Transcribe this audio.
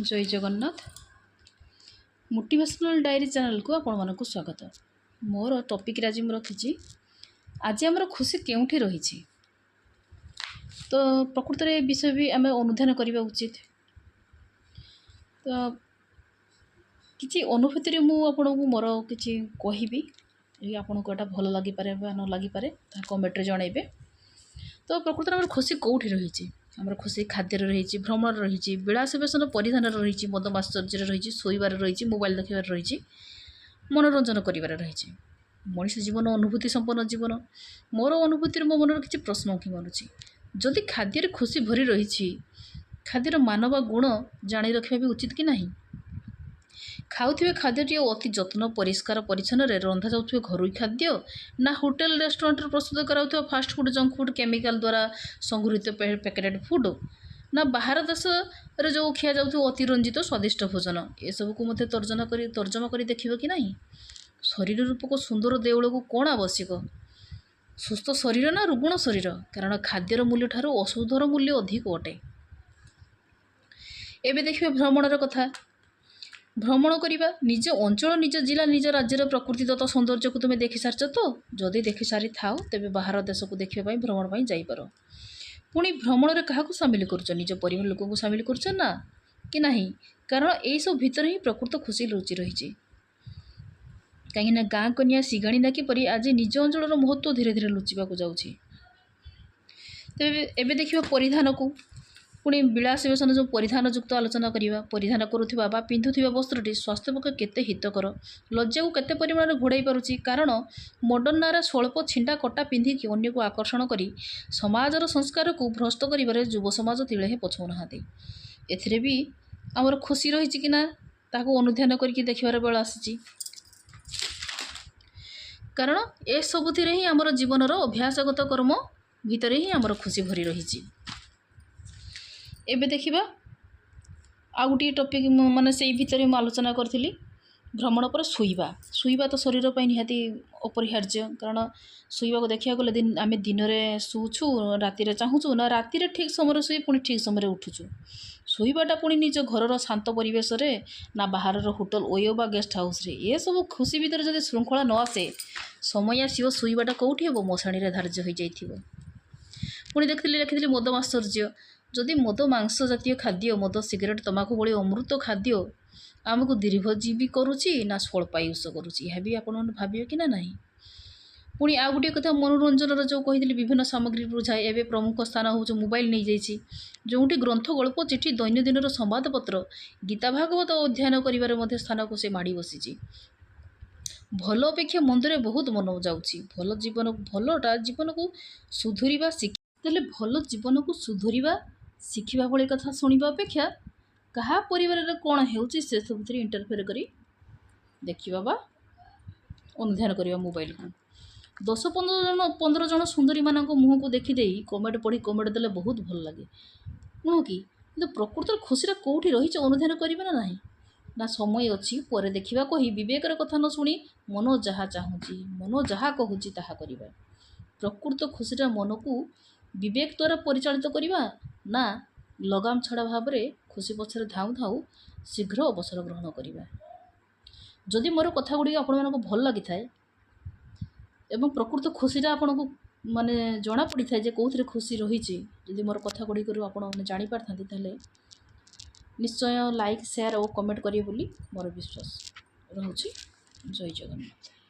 ଜୟ Jagannath. Motivational diary ଚ୍ୟାନେଲ୍କୁ ଆପଣମାନଙ୍କୁ ସ୍ୱାଗତ। ମୋର ଟପିକ୍ରେ ଆଜି ମୁଁ ରଖିଛି, ଆଜି ଆମର ଖୁସି କେଉଁଠି ରହିଛି? ତ ପ୍ରକୃତରେ ଏ ବିଷୟ ବି ଆମେ ଅନୁଧ୍ୟାନ କରିବା ଉଚିତ। ତ କିଛି ଅନୁଭୂତିରେ ମୁଁ ଆପଣଙ୍କୁ ମୋର କିଛି କହିବି, ଆପଣଙ୍କୁ ଏଇଟା ଭଲ ଲାଗିପାରେ ବା ନ ଲାଗିପାରେ, ତାହା କମେଣ୍ଟରେ ଜଣାଇବେ। ତ ପ୍ରକୃତରେ ଆମର ଖୁସି କେଉଁଠି ରହିଛି? ଆମର ଖୁସି ଖାଦ୍ୟରେ ରହିଛି, ଭ୍ରମଣରେ ରହିଛି, ବିଳାସ ବ୍ୟସନ ପରିଧାନରେ ରହିଛି, ମଦ ମାତ୍ସର୍ଯ୍ୟରେ ରହିଛି, ଶୋଇବାରେ ରହିଛି, ମୋବାଇଲ ଦେଖିବାରେ ରହିଛି, ମନୋରଞ୍ଜନ କରିବାରେ ରହିଛି। ମଣିଷ ଜୀବନ ଅନୁଭୂତି ସମ୍ପନ୍ନ ଜୀବନ। ମୋର ଅନୁଭୂତିରେ ମୋ ମନରେ କିଛି ପ୍ରଶ୍ନ ଉଙ୍କି ମାରୁଛି। ଯଦି ଖାଦ୍ୟରେ ଖୁସି ଭରି ରହିଛି, ଖାଦ୍ୟର ମାନ ବା ଗୁଣ ଜାଣି ରଖିବା ବି ଉଚିତ କି ନାହିଁ? ଖାଉଥିବା ଖାଦ୍ୟଟି ଅତି ଯତ୍ନ, ପରିଷ୍କାର ପରିଚ୍ଛନ୍ନରେ ରନ୍ଧାଯାଉଥିବା ଘରୋଇ ଖାଦ୍ୟ ନା ହୋଟେଲ ରେଷ୍ଟୁରାଣ୍ଟରେ ପ୍ରସ୍ତୁତ କରାଯାଉଥିବା fast food, junk food, chemical ଦ୍ୱାରା ସଂଗୃହୀତ ପ୍ୟାକେଟେଡ଼ ଫୁଡ଼୍, ନା ବାହାର ଦେଶରେ ଯେଉଁ ଖିଆଯାଉଥିବା ଅତିରଞ୍ଜିତ ସ୍ୱାଦିଷ୍ଟ ଭୋଜନ, ଏସବୁକୁ ମଧ୍ୟ ତର୍ଜମା କରି ଦେଖିବ କି ନାହିଁ? ଶରୀର ରୂପକ ସୁନ୍ଦର ଦେଉଳକୁ କ'ଣ ଆବଶ୍ୟକ, ସୁସ୍ଥ ଶରୀର ନା ରୁଗ୍ଣ ଶରୀର? କାରଣ ଖାଦ୍ୟର ମୂଲ୍ୟଠାରୁ ଔଷଧର ମୂଲ୍ୟ ଅଧିକ ଅଟେ। ଏବେ ଦେଖିବେ ଭ୍ରମଣର କଥା। ଭ୍ରମଣ କରିବା ନିଜ ଅଞ୍ଚଳ, ନିଜ ଜିଲ୍ଲା, ନିଜ ରାଜ୍ୟର ପ୍ରକୃତିଦତ୍ତ ସୌନ୍ଦର୍ଯ୍ୟକୁ ତୁମେ ଦେଖିସାରିଛ ତ? ଯଦି ଦେଖିସାରିଥାଅ, ତେବେ ବାହାର ଦେଶକୁ ଦେଖିବା ପାଇଁ ଭ୍ରମଣ ପାଇଁ ଯାଇପାର। ପୁଣି ଭ୍ରମଣରେ କାହାକୁ ସାମିଲ କରୁଛ? ନିଜ ପରିବାର ଲୋକଙ୍କୁ ସାମିଲ କରୁଛ ନା କି ନାହିଁ? କାରଣ ଏଇସବୁ ଭିତରେ ହିଁ ପ୍ରକୃତ ଖୁସି ଲୁଚି ରହିଛି। କାହିଁକିନା ଗାଁ କନ୍ୟା ସିଗାଣି ନାକି ପରି ଆଜି ନିଜ ଅଞ୍ଚଳର ମହତ୍ତ୍ୱ ଧୀରେ ଧୀରେ ଲୁଚିବାକୁ ଯାଉଛି। ତେବେ ଏବେ ଦେଖିବା ପରିଧାନକୁ। ପୁଣି ବିଳାସ ବ୍ୟସନ ଯେଉଁ ପରିଧାନ ଯୁକ୍ତ ଆଲୋଚନା କରିବା। ପରିଧାନ କରୁଥିବା ବା ପିନ୍ଧୁଥିବା ବସ୍ତ୍ରଟି ସ୍ୱାସ୍ଥ୍ୟ ପକ୍ଷେ କେତେ ହିତକର, ଲଜ୍ଜାକୁ କେତେ ପରିମାଣରେ ଘୋଡ଼ାଇ ପାରୁଛି? କାରଣ ମଡ଼ର୍ଣ୍ଣ ନାଁରେ ସ୍ୱଳ୍ପ ଛିଣ୍ଡା କଟା ପିନ୍ଧିକି ଅନ୍ୟକୁ ଆକର୍ଷଣ କରି ସମାଜର ସଂସ୍କାରକୁ ଭ୍ରଷ୍ଟ କରିବାରେ ଯୁବ ସମାଜ ତିଳେ ହିଁ ପଛଉନାହାନ୍ତି। ଏଥିରେ ବି ଆମର ଖୁସି ରହିଛି କି ନା, ତାହାକୁ ଅନୁଧ୍ୟାନ କରିକି ଦେଖିବାର ବେଳ ଆସିଛି। କାରଣ ଏସବୁଥିରେ ହିଁ ଆମର ଜୀବନର ଅଭ୍ୟାସଗତ କର୍ମ ଭିତରେ ହିଁ ଆମର ଖୁସି ଭରି ରହିଛି। ଏବେ ଦେଖିବା ଆଉ ଗୋଟିଏ ଟପିକ୍, ମୁଁ ମାନେ ସେଇ ଭିତରେ ମୁଁ ଆଲୋଚନା କରିଥିଲି ଭ୍ରମଣ ପରେ ଶୋଇବା। ଶୋଇବା ତ ଶରୀର ପାଇଁ ନିହାତି ଅପରିହାର୍ଯ୍ୟ। କାରଣ ଶୋଇବାକୁ ଦେଖିବାକୁ ଗଲେ ଆମେ ଦିନରେ ଶୋଉଛୁ, ରାତିରେ ଚାହୁଁଛୁ ନା ରାତିରେ ଠିକ୍ ସମୟରେ ଶୋଇ ପୁଣି ଠିକ୍ ସମୟରେ ଉଠୁଛୁ। ଶୋଇବାଟା ପୁଣି ନିଜ ଘରର ଶାନ୍ତ ପରିବେଶରେ ନା ବାହାରର ହୋଟେଲ ଓୟୋ ବା ଗେଷ୍ଟ ହାଉସ୍ରେ? ଏସବୁ ଖୁସି ଭିତରେ ଯଦି ଶୃଙ୍ଖଳା ନ ଆସେ, ସମୟ ଆସିବ ଶୋଇବାଟା କେଉଁଠି ହେବ? ମଶାଣିରେ ଧାର୍ଯ୍ୟ ହୋଇଯାଇଥିବ। ପୁଣି ଦେଖିଥିଲି, ଲେଖିଥିଲି ମଦ ମାତ୍ସର୍ଯ୍ୟ। ଯଦି ମଦ, ମାଂସ ଜାତୀୟ ଖାଦ୍ୟ, ମଦ, ସିଗାରେଟ୍, ତମାଖୁ ଭଳି ଅମୃତ ଖାଦ୍ୟ ଆମକୁ ଦୀର୍ଘଜୀବୀ କରୁଛି ନା ସ୍ୱଳ୍ପାୟୁଷ କରୁଛି, ଏହା ବି ଆପଣମାନେ ଭାବିବେ କି ନା ନାହିଁ? ପୁଣି ଆଉ ଗୋଟିଏ କଥା, ମନୋରଞ୍ଜନର ଯେଉଁ କହିଥିଲି ବିଭିନ୍ନ ସାମଗ୍ରୀ ବୁଝାଏ, ଏବେ ପ୍ରମୁଖ ସ୍ଥାନ ହେଉଛି ମୋବାଇଲ ନେଇଯାଇଛି, ଯେଉଁଠି ଗ୍ରନ୍ଥ, ଗଳ୍ପ, ଚିଠି, ଦୈନନ୍ଦିନର ସମ୍ବାଦପତ୍ର, ଗୀତା ଭାଗବତ ଅଧ୍ୟୟନ କରିବାରେ ମଧ୍ୟ ସ୍ଥାନକୁ ସେ ମାଡ଼ି ବସିଛି। ଭଲ ଅପେକ୍ଷା ମନ୍ଦରେ ବହୁତ ମନ ଯାଉଛି। ଭଲ ଜୀବନ, ଭଲଟା ଜୀବନକୁ ସୁଧୁରିବା ଶିଖ ତାହେଲେ ଭଲ ଜୀବନକୁ ସୁଧୁରିବା ଶିଖିବା ଭଳି କଥା ଶୁଣିବା ଅପେକ୍ଷା କାହା ପରିବାରରେ କ'ଣ ହେଉଛି ସେ ସବୁଥିରେ ଇଣ୍ଟରଫେୟାର କରି ଦେଖିବା ବା ଅନୁଧ୍ୟାନ କରିବା ମୋବାଇଲକୁ। 10 15 ଜଣ, 15 ଜଣ ସୁନ୍ଦରୀମାନଙ୍କ ମୁହଁକୁ ଦେଖିଦେଇ କମେଣ୍ଟ ପଢ଼ି କମେଣ୍ଟ ଦେଲେ ବହୁତ ଭଲ ଲାଗେ, ନୁହଁ କି? କିନ୍ତୁ ପ୍ରକୃତରେ ଖୁସିଟା କେଉଁଠି ରହିଛି ଅନୁଧ୍ୟାନ କରିବା ନା ନାହିଁ? ନା ସମୟ ଅଛି, ପରେ ଦେଖିବା କହି ବିବେକର କଥା ନ ଶୁଣି ମନ ଯାହା ଚାହୁଁଛି, ମନ ଯାହା କହୁଛି ତାହା କରିବା। ପ୍ରକୃତ ଖୁସିଟା ମନକୁ ବିବେକ ଦ୍ୱାରା ପରିଚାଳିତ କରିବା ନା ଲଗାମ ଛଡ଼ା ଭାବରେ ଖୁସି ପଛରେ ଧାଉଁ ଧାଉଁ ଶୀଘ୍ର ଅବସର ଗ୍ରହଣ କରିବା? ଯଦି ମୋର କଥା ଗୁଡ଼ିକ ଆପଣମାନଙ୍କୁ ଭଲ ଲାଗିଥାଏ ଏବଂ ପ୍ରକୃତ ଖୁସିଟା ଆପଣଙ୍କୁ ମାନେ ଜଣାପଡ଼ିଥାଏ ଯେ କେଉଁଥିରେ ଖୁସି ରହିଛି, ଯଦି ମୋର କଥା ଗୁଡ଼ିକରୁ ଆପଣମାନେ ଜାଣିପାରିଥାନ୍ତି, ତାହେଲେ ନିଶ୍ଚୟ ଲାଇକ୍, ସେୟାର ଓ କମେଣ୍ଟ କରିବେ ବୋଲି ମୋର ବିଶ୍ୱାସ ରହୁଛି। ଜୟ ଜଗନ୍ନାଥ।